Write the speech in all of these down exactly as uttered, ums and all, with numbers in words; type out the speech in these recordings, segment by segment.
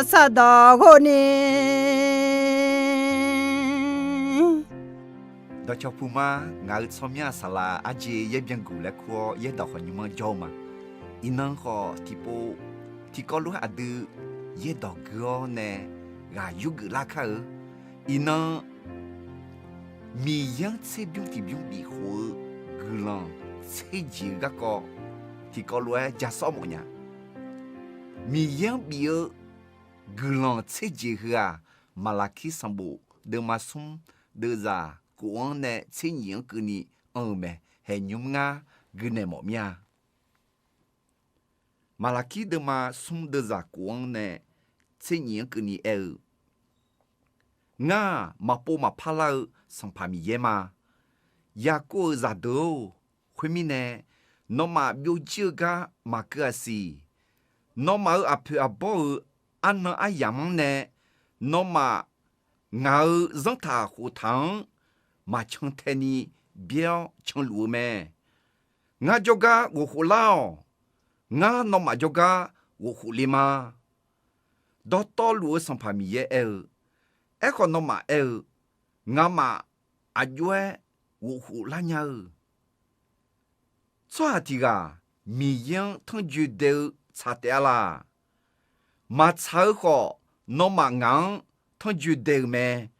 saqdawq ghov ni. Dawqcawq puq ma, ngaq-euq tsawrmyanr saqlaq arjeq yaer byanguq laer kur-awr yaerdawq khawf nymr-anr jawr-eu ma. Iqnan khawf tiqpov tiqkawv lof-aer aqdui yaerdawq gui-awr nae ghaq yurgeuf lar kar-eu. Iqnan Miqyaer-anr tserbymr tiqbymr bifkhof-eu guiqlanq tserjeq-eu garkawv tiqkawv lof-aer ja sawr mawf nya. Miqyaer-anr bif-eu guiqlanq tserjeq heu-aq, Maqlaqkir sanqbof deuvma smr deuvzaq kof-anr nae tser nyif-anr keuvni anr-eu mae. Haeq nymr ngar guinaeq mawf mir-a. Maqlaqkir deuvma smr deuvzaq kof-anr nae tser nyif-anr keuvni aer-eu, Ngar-aq, maqpov maqpar lar-eu Sanqpaq Miqyaer ma. Yaqkov-euq zaqdeuq-or, khoermirnae, nawmaf byovjir-eu gar maqkeuv-a siq. Nawmaf-euq aqpoeq aqbawr-euq arnan aryamq-anr nae, nawmaf ngaq-euq zanrtaq khoftaq-anr maqcan tae ni byaer-awr canluf-eu mae. Ngar jawrgar ghofkhof lar-awq. Ngar nawmaf jawrgar ghofkhof le ma. Dawqtawvluf-eu Sanqpaq Miqyaer aer-eu, Aerkhawf, nawmaf aer-eu, Ngamaf aqjox-aer ghofkhof lar nya-eu. Tsawrhaq tiq ghaq Miqyaer-anr tanrjoe dae-eu tsaq taef-a laq? Maqtsaq-eu khawf, nawmaf ngaq-anr tanrjoe dae-euq mae.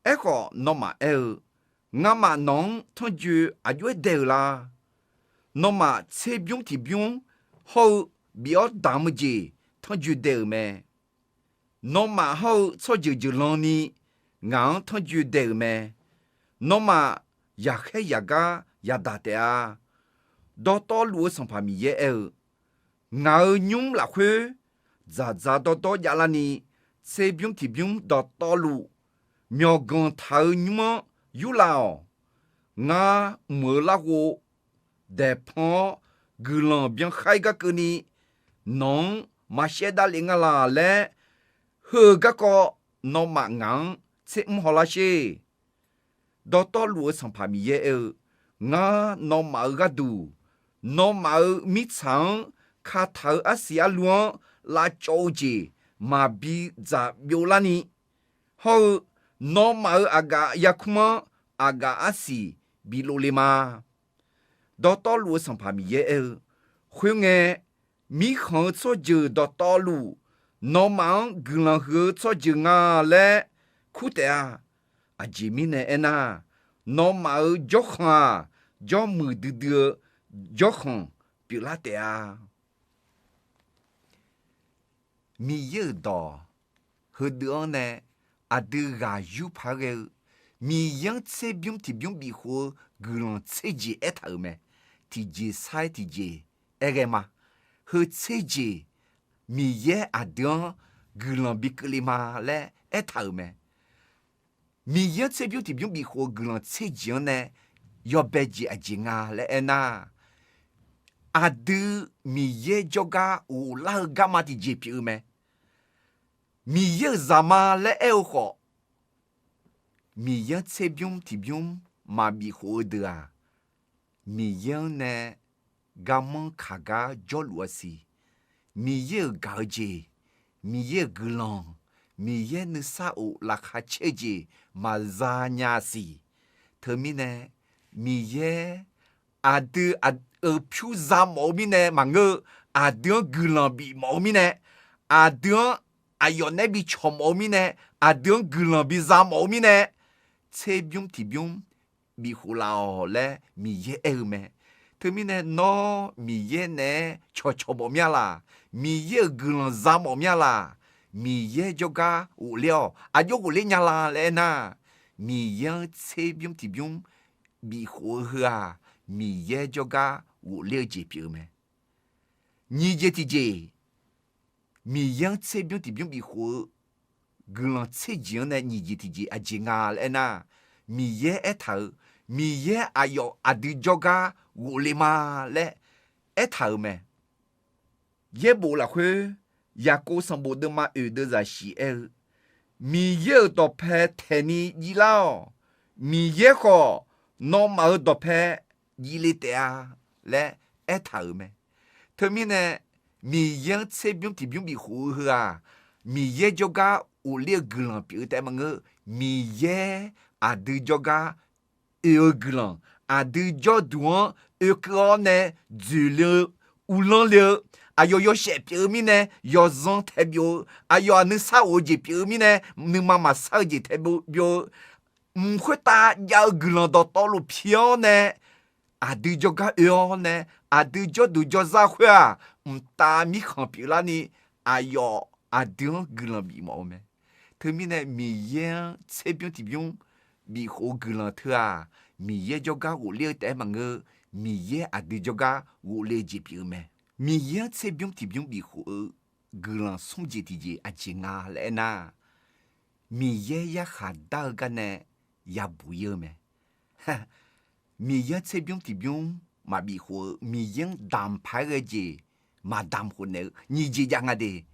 Aerkhawf, nawmaf aer-eu, Ngamaf nawq-anr tanrjoe aqjox-aer dae-euq la? Nawmaf tserbymr tiqbymr hawr-eu bif-awr damq-eu jeq tanrjoe dae-euq mae. Nawmaf hawr-eu tsawrjeuq jeuqlan ni ngaq-anr tanrjoe dae-euq mae. Nawmaf yaqkhaer yaqgar yadaq taef-a. Dawqtawvluf-eu Sanqpaq Miqyaer aer-eu, Ngaq-euq nymr lafkhoer dzaqdzaq dawrdawr javlarni, tserbymr tiqbymr dawqtawvluf, myawqganq taq-eu nymr-anr yurlav-awq. Ngar mq-eu larghov daeqpan-awr guiqlanq byankhaer gar keuvni, nawq-anr maqshaer davlef nga laq laer heu-eu garkawv, nawmaf ngaq-anr tser mr hawlar sher. Dawqtawvluf-eu Sanqpaq Miqyaer aer-eu, Ngar nawmaf-euq gharduq, nawmaf-euq mirtsaq-anr kataq-euq arsiq arlu-anr lavcawv-eu jeq maqbi dzaq byovlarni, hawr-eu nawmaf-euq aqgaf yarkmr-anr aqgaf arsiq bi lov le ma. Dawqtawvluf-eu Sanqpaq Miqyaer aer-eu, Khoerngae, mirkhanq-eu tsawrjeuq dawqtawvluf, nawmaf-anr guiqlanq huiq-eu tsawrjeuq nga laer kur taef-a. Aqjeq mirnae aernar, nawmaf-euq jawrkhanq-aq, jawrmuiq duidui-eu jawrkhanq pyeuflar taef-a. Miqyaer-euq dawq heudeuq-anr nae aqdui ghaq yur paq-aer ghae-eu, Miqyaer-anr tserbymr tiqbymr bifkhof-eu guiqlanq tserjeq aertaq-euq mae. Tiqjeq sar-aer tiqjeq aer ghae ma. Heu tserjeq Miqyaer aqdui-anr guiqlanq bi keuvle ma laer aertaq-euq mae. Miqyaer-anr tserbymr tiqbymr bifkhof-eu guiqlanq tserjeq-anr nae yawbae jeq aqjeq nga laer aernar, aqdui Miqyaer jawrgar ghoflar-eu garma tiqjeq pyeuf-eu mae. Miqyaer-euq zaqma laer aer-eu khawf, Miqyaer-anr tserbymr tiqbymr maqbif khof-eu deuq-aq, Miqyaer-anr nae garmanr kaq gar jawrluf-a siq. Miqyaer-euq gaq-eu jeq, Miqyaer-euq guiqlanq, Miqyaer nuisar of laqkhaq caer-eu jeq maqza nya siq. Teumirnae, Miqyaer aqdui-euq pyur za mawf-eu mirnae maqngeur-eu, aqdui-anr guiqlanq bif mawf-eu mirnae, aqdui-anr aqyawf naeq-aer bi cawq mawf-eu mirnae, aqdui-anr guiqlanq bi za mawf-eu mirnae, tserbymr tiqbymr bifkhof laf-awq laer Miqyaer aer-eu mae. Teumirnae nawr Miqyaer naeq-aer cawqcawq mawf mir-a laq? Miqyaer-euq guiqlanq za mawf mir-a laq? Miqyaer jawrgar ghofler-awq. Aqjox ghofler nya la laer aernar, Miqyaer-anr tserbymr tiqbymr bifkhof-eu heu-aq, Miqyaer jawrgar ghofler-eu jeq pyeuf-eu mae. Nyiq jeq tiqjeq, Miqyaer-anr tserbymr tiqbymr bifkhof-eu guiqlanq tserjeq-anr nae nyiq jeq tiqjeq aqjeq nga laer aernar, Miqyaer aertaq-euq, Miqyaer aqyawf aqdui jawrgar ghofle ma laer aertaq-euq mae. Yaerbof lafkhoer, Yaqkov sanqbof deuvma oeq deuvzaq shiq aer-eu, Miqyaer-euq dawqpae taeqni jivlar-awq. Miqyaer khawf, nawmaf-euq dawqpae jivle taef-a laer aertaq-euq mae. Teumirnae, Miqyaer-anr tserbymr tiqbymr bifkhof-eu heu-aq, Miqyaer jawrgar ghofler-eu guiqlanq pyeuf-eu taef-aer maqngeur. Miqyaer aqdui jawrgar oe-eu guiqlanq, aqdui jawrduq-anr oekeuv-awr nae dzoeqle-eu, uvlanr le-eu, aqyawf yawshaef pyeuf-eu mirnae yawzanr tae byov-eu, aqyawf aqnuisar of-eu jeq pyeuf-eu mirnae nuima maqsar-eu jeq tae byov-eu, mq khoertav jav-eu guiqlanq dawqtawvluf pi-awr nae, aqdui jawrgar oe-awr nae, aqdui jawrduq jawrzar khoer-aq, mqtav mirkhanq pyeuflarni, aqyawf aqdui-anr guiqlanq bifmawf-eu mae. Teumirnae Miqyaer-anr tserbymr tiqbymr bifkhof-eu guiqlanq teu-aq, Miqyaer jawrgar ghofler-eu taef-aer maqngeur. Miqyaer aqdui jawrgar ghofle-eu jeq pyeuf-eu mae. Miqyaer-anr tserbymr tiqbymr bifkhof-eu guiqlanq smr jeq tiqjeq aqjeq nga laer aernar, Miqyaer yarkhaq dar-eu garnae yabuq ir-eu mae. Miqyaer-anr tserbymr tiqbymr maqbif khof-eu, Miqyaer-anr damq paq-aer ghae jeq maqdamq khof naeq-eu nyiq jeq jav nga de.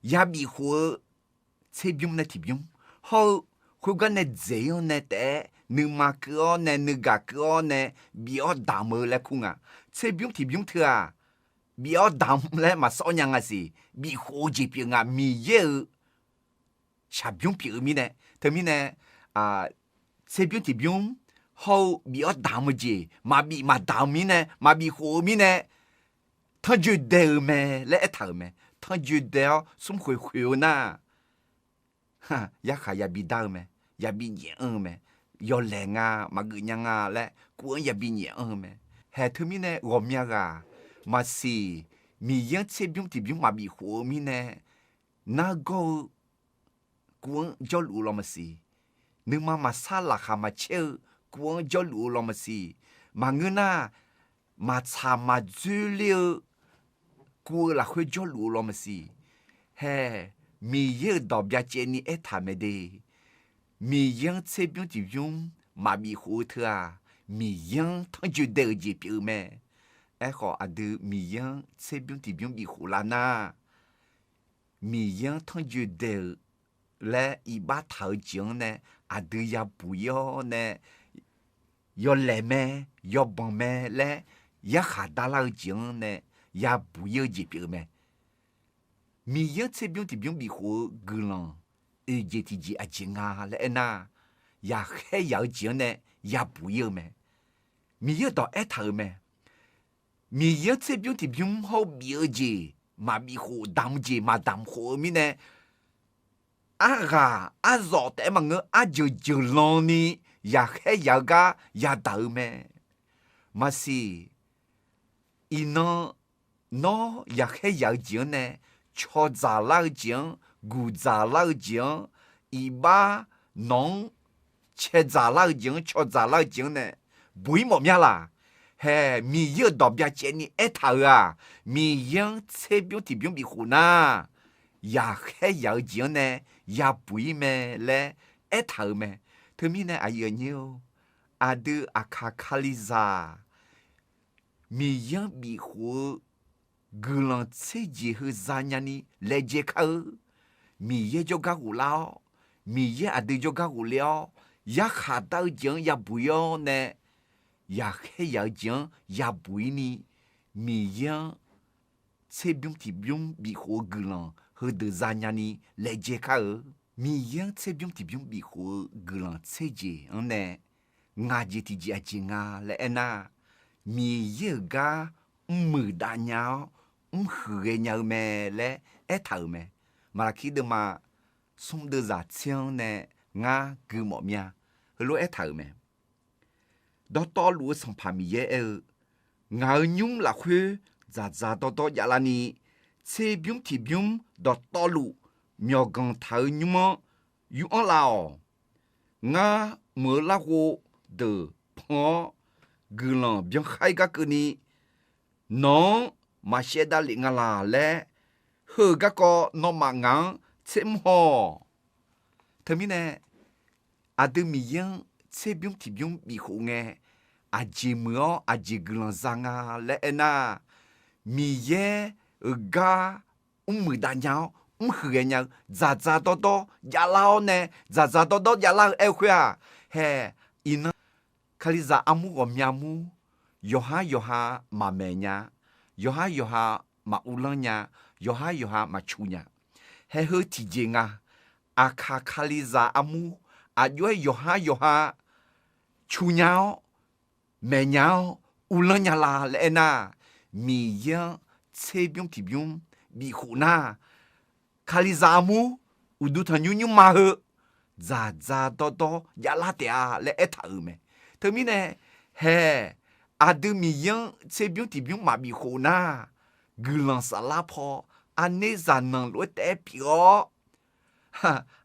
Yabif khof-eu tserbymr nae tiqbymr hawr-eu, khoergar nae dzaeq-anr nae taef-aer nuima keuv-awr nae nuigaq keuv-awr nae bif-awr damq-eu laer kur nga. Tserbymr tiqbymr teu-aq, bif-awr damq laer maqsawr nya nga siq. Bif khof-eu jeq pyeuf nga, Miqyaer-euq shaqbymr pyeuf-eu mirnae. Teumirnae, tserbymr tiqbymr hawr-eu bif-awr damq-eu jeq maqbif maqdamq mirnae, maqbif khof-eu mirnae, tanrjoe dae-eu mae laer aertaq-euq mae. Tanrjoe dae-awr smrkhoeq khoeq-eu nar, yarkhaq yabi dar-eu mae, yabi nyaef anr-eu mae. Yawlaeq nga, maqgeuf nya nga laer kuv-anr yabi nyaef anr-eu mae. Haeq teumirnae ghawqmya ghaq maqsiq, Miqyaer-anr tserbymr tiqbymr maqbif khof-eu mirnae, nargawr-eu kuv-anr jawrluf-eu law maqsiq. Nuima maqsar laqkhaq maqcaer-eu kuv-anr jawrluf-eu law maqsiq. Maqngeur nar, maqtsaq maqdzoerler-eu kuv-eu lafkhoer jawrluf-eu law maqsiq. Haeq, Miqyaer-euq dawq byacaevni aertaq mae de. Miqyaer-anr tserbymr tiqbymr maqbif khof-eu teu-aq, Miqyaer-anr tanrjoe dae-eu jeq pyeuf-eu mae. Aerkhawf, aqdui Miqyaer-anr tserbymr tiqbymr bif khof lar nar, Miqyaer-anr tanrjoe dae-euq laer iqbax taq-eu jeq-anr nae aqdui yabuq ir-awr nae, yawlaeq mae, yawbanq mae laer yarkhaq darlar-eu jeq-anr nae yabuq ir-eu jeq pyeuf-eu mae. Miqyaer-anr tserbymr tiqbymr bif khof-eu guiqlanq oeq jeq tiqjeq aqjeq nga laer aernar, yaqkhaer yaq-eu jeq-anr nae yabuq ir-eu mae. Miqyaer-euq dawq aertaq-euq mae. Miqyaer-anr tserbymr tiqbymr hawr-eu bif-eu jeq maqbif khof, damq-eu jeq maqdamq khof-eu mirnae, arghaq arzawf taef-aer maqngeur, arjeuq jeuqlan ni yaqkhaer yaq-eu gar yadaq-eu mae. Maqsiq, iqnan nawr yaqkhaer yaq-eu jeq-anr nae cawdzaq lar-eu jeq-anr, guqdzaq lar-eu jeq-anr, iqbax nawq-anr caedzaq lar-eu jeq-anr, cawdzaq lar-eu jeq-anr nae buq ir mawf mya laq? Haeq, Miqyaer-euq dawq byacaevni aertaq-euq-aq, Miqyaer-anr tserbymr tiqbymr bif khof nar, yaqkhaer yaq-eu jeq-anr nae yabuq ir mae laer aertaq-euq mae. Teumirnae aqyuif aqnyir-or, aqdui aqkaq Kalizaq Miqyaer-anr bif khof-eu guiqlanq tser jeq heu zanya ni laejae kar-eu. Miqyaer jawrgar ghoflar-awr, Miqyaer aqdui jawrgar ghofler-awr, yarkhaq dar-eu jeq-anr yabuq ir-awr nae, yaqkhaer yaq-eu jeq-anr yabuq ir ni, Miqyaer-anr tserbymr tiqbymr bif khof-eu guiqlanq heudeuq zanya ni laejae kar-eu. Miqyaer-anr tserbymr tiqbymr bif khof-eu guiqlanq tser jeq-anr nae, ngaq jeq tiqjeq aqjeq nga laer aernar, Miqyaer-euq gar mrmuiq dav nya-awr mrhuiq ghaenya-eu mae laer aertaq-euq mae. Maqlaqkir deuvma smr deuvzaq tser-anr nae ngar gui mawf mya. Heulof-aer aertaq-euq mae. Dawqtawvluf-eu Sanqpaq Miqyaer aer-eu, ngaq-euq nymr lafkhoer dzaqdzaq dawrdawr javlar ni, tserbymr tiqbymr dawqtawvluf myawqganq taq-eu nymr-anr yur-anr lar-awq. Ngar mq-eu larghov deuq pan-awr, guiqlanq byankhaer gar keuvni, nawq-anr maqshaev davlef nga laq laer, heu-euq garkawv nawmaf ngaq-anr tsermr haw-awq. Teumirnae, aqdui Miqyaer-anr tserbymr tiqbymr bifkhof ngae, aqjeq muiq-awr aqjeq guiqlanq za nga laer aernar, Miqyaer-euq gar mrmuiq dav nya-awr mrhuiq ghaenya-eu dzaqdzaq dawrdawr javlar-awr nae, dzaqdzaq dawrdawr javlar-eu aer-eu khoer-aq, haeq, iqnan Kalizaq armur ghawqmya mur, yawqhar yawqha maqmaeq nya, yawqhar yawqha maquvlanr nya, yawqhar yawqha maqcu nya. haer heu tiqjeq nga. Aqkaq Kalizaq armur aqjox-aer yawqhar yawqha cu nya-awr, maeq nya-awr, uvlanr nya la laer aernar, Miqyaer-anr tserbymr tiqbymr bifkhof nar, Kalizaq armur uqduq tanqnymr nymrma heu dzaqdzaq dawrdawr javlar taef-a laer aertaq-euq mae. Teumirnae, haeq, aqdui Miqyaer-anr tserbymr tiqbymr maqbif khof nar, guiqlanq saflar paw, aqnerzaq nanq lof-aer taef-aer pyeuf-awr,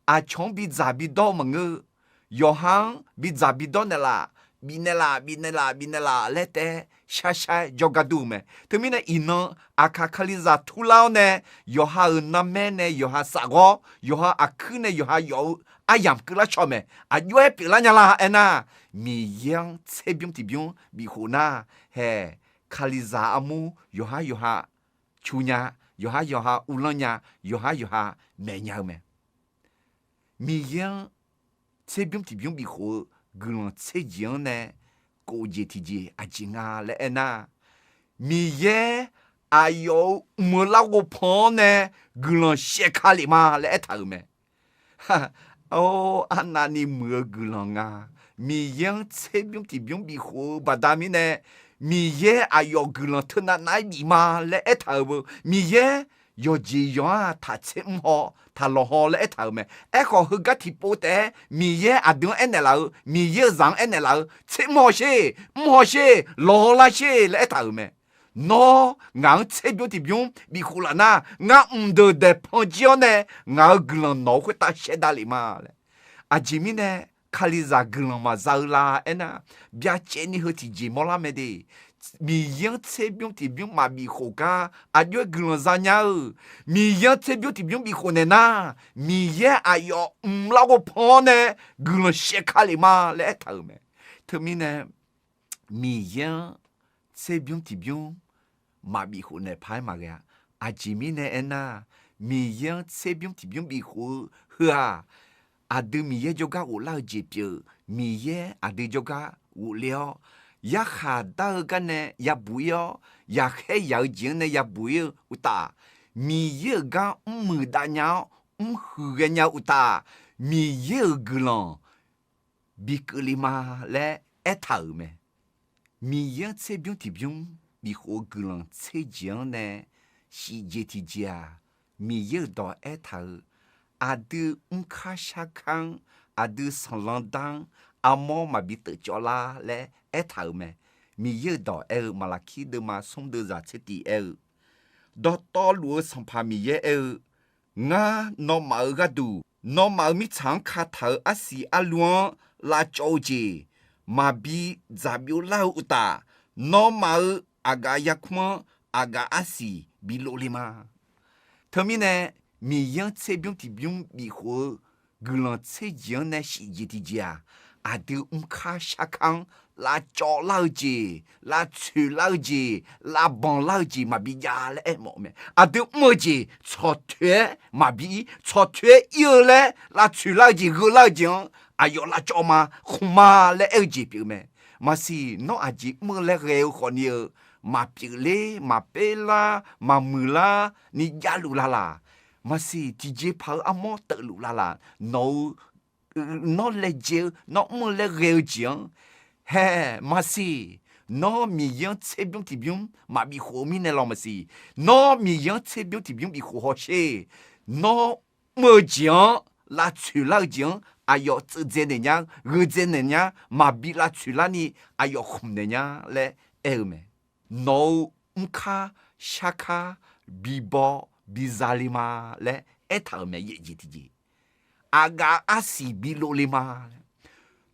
aqcawq-anr bidzaq bidawr-eu maqngeur-eu, yawqha-anr bidzaq bidawr naeqlaf, bifnaeq laf, bifnaeq laf, bifnaeq laf laer taef-aer sharshar-aer jawrgar dur-eu mae. Teumirnae iqnan, Aqkaq Kalizaq turlar-awr nae, yawqha-euq narmaer nae yawqha safghawr, yawqha aqkuir nae yawqha yawf-eu aryamq keuvlar caw mae. Aqjox-aer pyeuflar nya la aernar, Miqyaer-anr tserbymr tiqbymr bifkhof nar, haeq, Kalizaq armur yawqhar yawqha cu nya, yawqhar yawqha uvlanr nya, yawqhar yawqha maeq nya-eu mae. Miqyaer-anr tserbymr tiqbymr bifkhof-eu guiqlanq tserjeq-anr nae kof jeq tiqjeq aqjeq nga laer aernar, Miqyaer aqyawf-euq mq-eu larghov pan-anr nae guiqlanq shaevka lef ma laer aertaq-euq mae. Or, arnavni muiq-eu guiqlanq nga. Miqyaer-anr tserbymr tiqbymr bifkhof-eu baqda mirnae, Miqyaer aqyawf guiqlanq teunav nav-aer bif ma laer aertaq-euq beu. Miqyaer yawqjeq yawq-anr taqtser mr haw, taqlawq haw laer aertaq-euq mae. Aerkhawf, heugar tiqpov taef-aer Miqyaer aqdui-anr aernaeq laf-eu, Miqyaer-euq zaq-anr aernaeq laf-eu, tser mr haw sher, mr haw sher, lawq haw lar sher laer aertaq-euq mae. Nawr ngaq-anr tserbymr tiqbymr bifkhof laf nar, ngar mqdeuq daeqpan jir-awr nae ngaq-euq guiqlanq nawq-eu khoertav shaevdav lef ma laer. Aqjeq mirnae Kalizaq guiqlanq maqza-eu la aernar, byacaevni heu tiqjeq mawrlar mae de. Miqyaer-anr tserbymr tiqbymr maqbif khof gar aqjox-aer guiqlanq zanya-eu, Miqyaer-anr tserbymr tiqbymr bifkhof naeq nar, Miqyaer aqyawf mq larghov pan-anr nae guiqlanq shaevka lef ma laer aertaq-euq mae. Teumirnae Miqyaer-anr tserbymr tiqbymr maqbif khof naeq paq-aer maqghae-a. Aqjeq mirnae aernar, Miqyaer-anr tserbymr tiqbymr bif khof-eu heu-aq, aqdui Miqyaer jawrgar ghoflar-eu jeq pyeuf-eu, Miqyaer aqdui jawrgar ghofle-awr, yarkhaq dar-eu gar nae yabuq ir-awr, yaqkhaer yaq-eu jeq-anr nae yabuq ir-eu uqtaf, Miqyaer-euq gar mrmuiq dav nya-awr, mrhuiq ghaenya-eu uqtaf, Miqyaer-euq guiqlanq bi keuvle ma laer aertaq-euq mae. Miqyaer-anr tserbymr tiqbymr bifkhof-eu guiqlanq tserjeq-anr nae shif jeq tiqjeq-aq, Miqyaer-euq dawq aertaq-eu, aqdui mrkar sharkar-anr, aqdui sanqlanq dar-anr armawr maqbi teuf cawv lar laer aertaq-euq mae. Miqyaer-euq dawq aer-eu, Maqlaqkir deuvma smr deuvzaq tser tiq aer-eu, Dawqtawvluf-eu Sanqpaq Miqyaer aer-eu, Ngar, nawmaf-euq gharduq nawmaf-euq mirtsaq-anr kataq-euq arsiq arlu-anr lavcawv-eu jeq maqbi dzaqbyov lar-eu uqtaf, nawmaf-euq aqgaf yarkmr-anr aqgaf arsiq bi lov le ma. Teumirnae, Miqyaer-anr tserbymr tiqbymr bifkhof-eu guiqlanq tserjeq-anr nae shif jeq tiqjeq-aq, aqdui mrkar sharkar-anr lavcawv lar-eu jeq, lavtsoeq lar-eu jeq, lavbanq lar-eu jeq maqbi jav laer aermawf-eu mae. Aqdui mr-eu jeq tsawqtoeq-aer maqbi ir, tsawqtoeq-aer ir-eu laer lavtsoeq lar-eu jeq, gheu lar-eu jeq-anr aqyawf lavcawv ma, khmq ma laer aer-eu jeq pyeuf-eu mae. Maqsiq, nawr aqjeq mr-eu laer ghae-eu khawfni-eu, maqpyeuf ler, maqper lar, maqmuiq lar ni javluf lalaq. Maqsiq, tiqjeqpaq-eu armawr teuvluf lalaq. Nawq-eu, nawr laejae-eu, nawr mr-eu laer ghae-eu jeq-anr, hae, maqsiq, nawr Miqyaer-anr tserbymr tiqbymr maqbif khof-eu mirnae lawq maqsiq. Nawr Miqyaer-anr tserbymr tiqbymr bif khof hawsher. Nawr mr-eu jeq-anr, lavtsoeq lar-eu jeq-anr aqyawf tseuvdzae naeq nya, gheudzae naeq nya, maqbi lavtsoeq larni aqyawf khmq naeq nya laer aer-eu mae. Nawq-eu mrkar sharkar bibaw biza le ma laer aertaq-euq mae, yaeq jeq tiqjeq. Aqgaf arsiq bi lov le ma.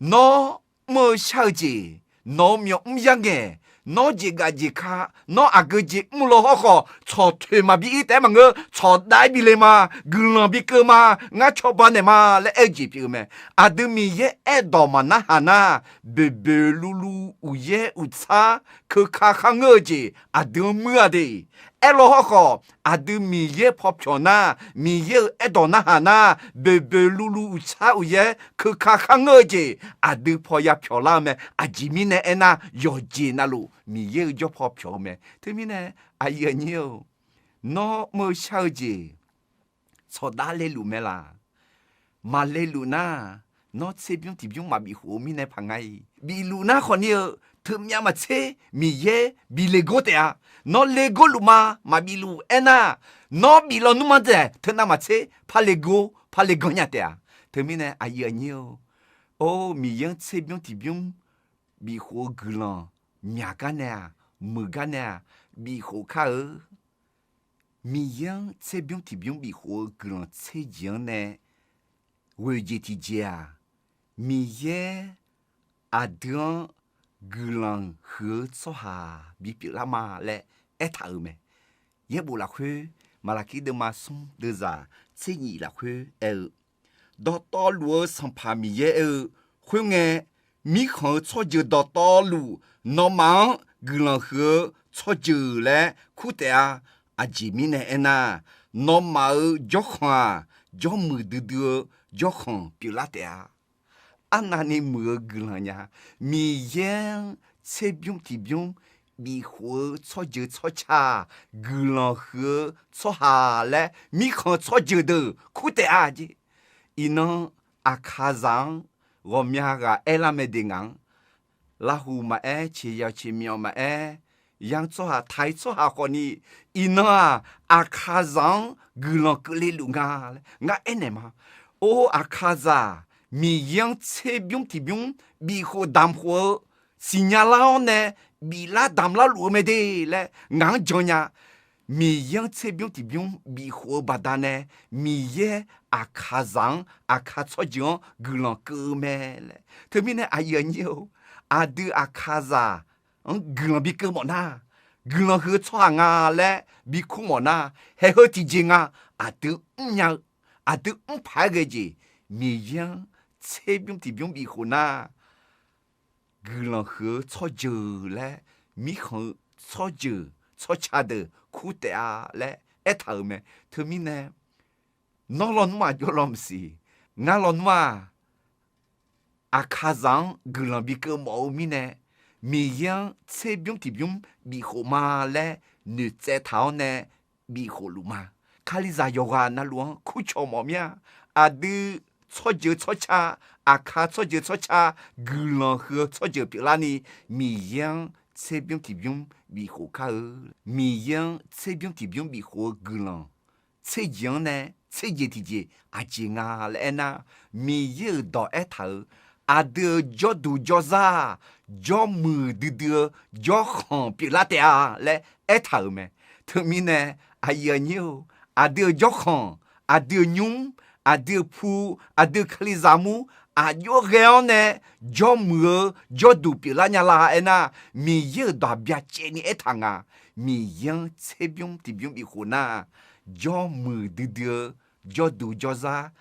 Nawr mr-eu shar-eu jeq, nawq-eu myawq mr yar ngaeq, nawr jeqgaf jeq ka, nawr aqgeu jeq mr law hawrkhawf, tsawqtoeq maqbi ir taef-aer maqngeur, tsawqdav-aer bi le ma, guiqlanq bi keuv ma, ngar cawba naeq ma laer aer-eu jeq pyeuf-eu mae. Aqdui Miqyaer aerdawq maqnarhaq nar, boeqboeq luvluv uqyaer uqtsar keuka kharngeur-eu jeq aqdui-anr muir-a de. Aerlaw hawrkhawf, aqdui Miqyaer paw pyawq nar, Miqyaer-euq aerdawq narhaq nar, boeqboeq luvluv uqtsar uqyaer keuka kharngeur-eu jeq aqdui paw ya pyawq lar-eu mae. Aqjeq mirnae aernar, yawqjeq navluf Miqyaer-euq jawr paw pyawq-eu mae. Teumirnae, aqyuif aqnyir-or, nawr mr-eu shar-eu jeq, tsawqdav leluf mae laq? Maqleluf nar, nawr tserbymr tiqbymr maqbif khof-eu mirnae paq nga-iq. Bifluf nar khawfni-eu, teumyav maqtser Miqyaer bi legor taef-a. Nawr legor luf ma, maqbif luf aernar, nawr bif lawnmr ma dzaeq teunav maqtser par legor par legan nya taef-a. Teumirnae aqyuif aqnyir-eu, or Miqyaer-anr tserbymr tiqbymr bifkhof-eu guiqlanq myaq gar nae-aq, muiq gar nae-aq, bifkhof kar-eu. Miqyaer-anr tserbymr tiqbymr bifkhof-eu guiqlanq tserjeq-anr nae ghoeq jeq tiqjeq-aq, Miqyaer aqdui-anr guiqlanq huiq-eu tsawrhaq bipyeuf lar ma laer aertaq-euq mae. Yaerbof lafkhoer, Maqlaqkir deuvma smr deuvzaq tser nyif lafkhoer aer-eu, Dawqtawvluf-eu Sanqpaq Miqyaer aer-eu, Khoerngae, mirkhanq-eu tsawrjeuq dawqtawvluf nawmaf-anr guiqlanq huiq-eu tsawrjeuq laer kur taef-a. Aqjeq mirnae aernar, nawmaf-euq jawrkhanq-aq, jawrmuiq duidui-eu jawrkhanq pyeuflar taef-a. Arnavni muiq-eu guiqlanq nya. Miqyaer-anr tserbymr tiqbymr bifkhof-eu tsawrjeuq tsawrca-aq, guiqlanq huiq-eu tsawrhaq laer mirkhanq tsawrjeuq deuq kur taef-a jeq. Iqnan Aqkaqzaq-anr ghawqmya ghaq aerlar mae de ngaq-anr, Larhuq maqaer, Ceqyawq Ceqmyawf maqaer, Yanr tsawrhaq, Taiq tsawrhaq khawfni, iqnan-aq, Aqkaqzaq-anr guiqlanq keuvle luf nga laer ngar aernaeq ma. Or, Aqkaqzaq, Miqyaer-anr tserbymr tiqbymr bifkhof damq khof-eu siqnya lar-awr nae biflar damq larluf-eu mae de laer ngaq-anr jan nya. Miqyaer-anr tserbymr tiqbymr bifkhof-eu baqdanae, Miqyaer Aqkaqzaq-anr, Aqkaq tsawrjeuq-anr guiqlanq keuv-eu mae laer. Teumirnae aqyuif aqnyir-eu, aqdui Aqkaqzaq-anr guiqlanq bi keuv mawf nar, guiqlanq huiq-eu tsawrhaq nga laer bi kur mawf nar, haeq heu tiqjeq nga, aqdui mrnya-eu, aqdui mrpaq-aer ghae jeq, Miqyaer-anr tserbymr tiqbymr bifkhof nar, guiqlanq huiq-eu tsawrjeuq laer, mirkhanq-eu tsawrjeuq tsawrca deuq kur taef-a laer aertaq-euq mae. Teumirnae, nawr lawnmr-aq jawr law maqsiq, ngar lawnmr-aq, Aqkaqzaq-anr guiqlanq bi keuv mawf-eu mirnae, Miqyaer-anr tserbymr tiqbymr bifkhof ma laer noeqtsaev taq-awr nae bifkhof luf ma. Kalizaq yawqghaq navluf-anr kurcawq mawf mir-a. Aqdui tsawrjeuq tsawrca, Aqkaq tsawrjeuq tsawrca, guiqlanq huiq-eu tsawrjeuq pyeuflarni, Miqyaer-anr tserbymr tiqbymr bifkhof kar-eu. Miqyaer-anr tserbymr tiqbymr bifkhof-eu guiqlanq tserjeq-anr nae tserjeq tiqjeq aqjeq nga laer aernar, Miqyaer-euq dawq aertaq-euq, aqdui-euq jawrduq jawrzar-aq, jawrmuiq duidui-eu jawrkhanq pyeuflar taef-a laer aertaq-euq mae. Teumirnae, aqyuif aqnyir-eu, aqdui-euq jawrkhanq, aqdui-euq nymr, aqdui-euq pu, aqdui-euq Kalizaq mur, aqjox ghae-awr nae jawrmuiq-eu jawrduq pyeuflar nya la aernar, Miqyaer-euq dawq byacaevni aertaq nga. Miqyaer-anr tserbymr tiqbymr bifkhof nar, jawrmuiq duidui-eu jawrduq jawrzar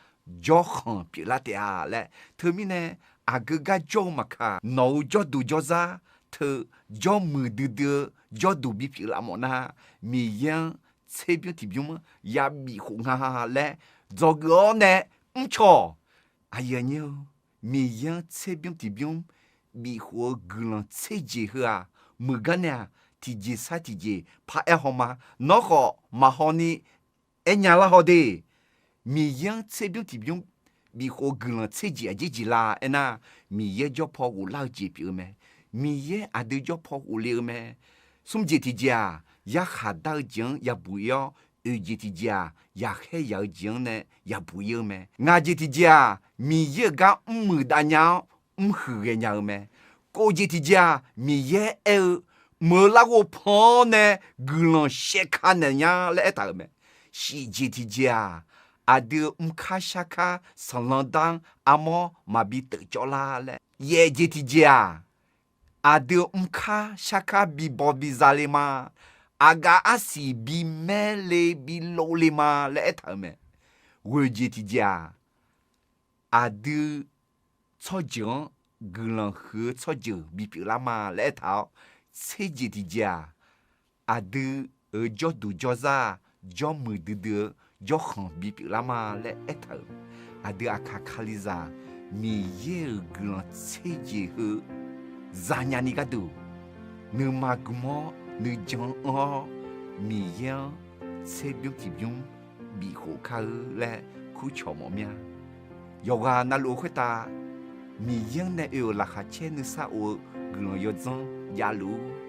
jawrkhanq pyeuflar taef-a laer. Teumirnae, aqgeu gar jawr-eu maqkaq, nawq-euq jawrduq jawrzar teu jawrmuiq duidui-eu jawrduq bipyeuf laf mawf nar, Miqyaer-anr tserbymr tiqbymr-anr yabif khof nga laer dzawgeuf-awr nae mrcaw-awq. Aqyuif aqnyir-eu, Miqyaer-anr tserbymr tiqbymr bifkhof-eu guiqlanq tserjeq heu-aq, muiq gar nae-aq, tiqjeq sar tiqjeq paraer haw ma. Nawr khawf maqhaw ni aernya lar haw de. Miqyaer-anr tserbymr tiqbymr bifkhof-eu guiqlanq tserjeq aqjeq jeq la aernar, Miqyaer jawrpaw ghoflar-eu jeq pyeuf-eu mae. Miqyaer aqdui jawrpaw ghofle-eu mae. Smr jeq tiqjeq-aq, yarkhaq dar-eu jeq-anr yabuq ir-awr, oeq jeq tiqjeq-aq, yaqkhaer yaq-eu jeq-anr nae yabuq ir-eu mae. Ngaq jeq tiqjeq-aq, Miqyaer-euq gar mrmuiq dav nya-awr mrhuiq ghaenya-eu mae. Kov jeq tiqjeq-aq, Miqyaer aer-eu, mq-euq larghov pan-awr nae guiqlanq shaevka naeq nya laer aertaq-euq mae. Shif jeq tiqjeq-aq, aqdui-euq mrkar sharkar sanqlanq dar-anr armawr maqbi teuf cawv lar laer. Yaef jeq tiqjeq-aq, aqdui-euq mrkar sharkar bibaw biza le ma. Aqgaf arsiq bimaer le, bilov le ma laer aertaq-euq mae. Ghoeq jeq tiqjeq-aq, aqdui tsawrjeuq-anr guiqlanq huiq-eu tsawrjeuq bipyeuf lar ma laer aertaq-awr, tser jeq tiqjeq-aq, aqdui-euq jawrduq jawrzar-aq, jawrmuiq duidui-eu jawrkhanq bipyeuf lar ma laer aertaq-euq. Aqdui Aqkaq Kalizaq Miqyaer-euq guiqlanq tser jeq heu zanya ni gharduq, nuima gm-awr nuijan anr-awr, Miqyaer-anr tserbymr tiqbymr bifkhof kar-eur laer kurcawq mawf mir-a. Yawqghaq navluf-eu khoertav Miqyaer-anr nae oe-euq laqkhaq caer nuisar of-eu guiqlanq yawdzanr javluf-ur.